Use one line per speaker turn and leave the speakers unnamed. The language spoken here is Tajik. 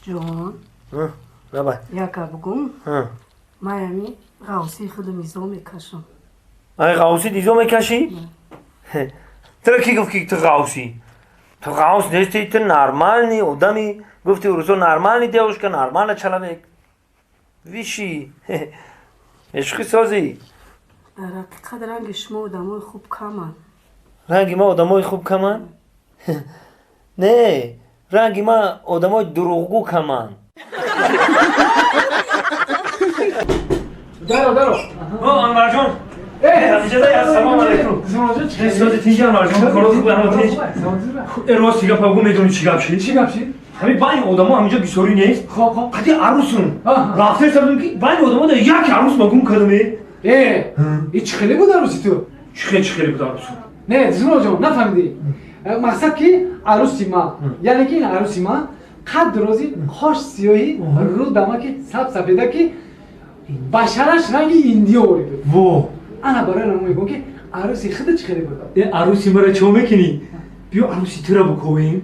Ҷон.
Давай.
Як гап бугум. Ман ами ғавсии худу мизо мекашам.
Ай, ғавси дизо мекашӣ? Туро ки гуфт, ки ту ғавсӣ? Ту ғавс нести, ту нормальный одами. Гуфти урусо, нормальный девушка, нормальный человек. Виши ишқи созӣ.
Дар ҳақиқат, ранги шумо одамои хуб каманд.
Ранги ма одамои хуб каманд? Не, ранги ма одамои дурӯғгӯ каманд.
Даро, даро.
О, Анварҷон, ассалому алайкум. Сози тинҷи, Анварҷон? Коро хуб, ҳама тинҷ? Э, рости гап гу, медонӣ, чӣ гап шид?
Чӣ гап шид?
Ҳамин байни одамо ҳаминҷо бисёрӣ нест.
Хоб, хоб.
Қади арӯсум рафта будем, ки байни одамо да як арӯс ма гум кардаме.
Э, и чӣ хеле буд арӯси ту?
Чӣ хел, чӣ хеле буд арӯсум?
Не, Зумроҷон, нафаҳмидӣ. Мақсад ки арӯси ма, яъне ки ин арӯси ма қад дрози, қош сиёҳӣ, рӯ дамаки саб сафеда, ки башараш ранги индиё ворид буд.
Во!
Ана, барои намо мегӯм, ки арӯси худа чӣ хеле буд.
Э, арӯси мара чо мекунӣ? Биё, арӯси тура буковем.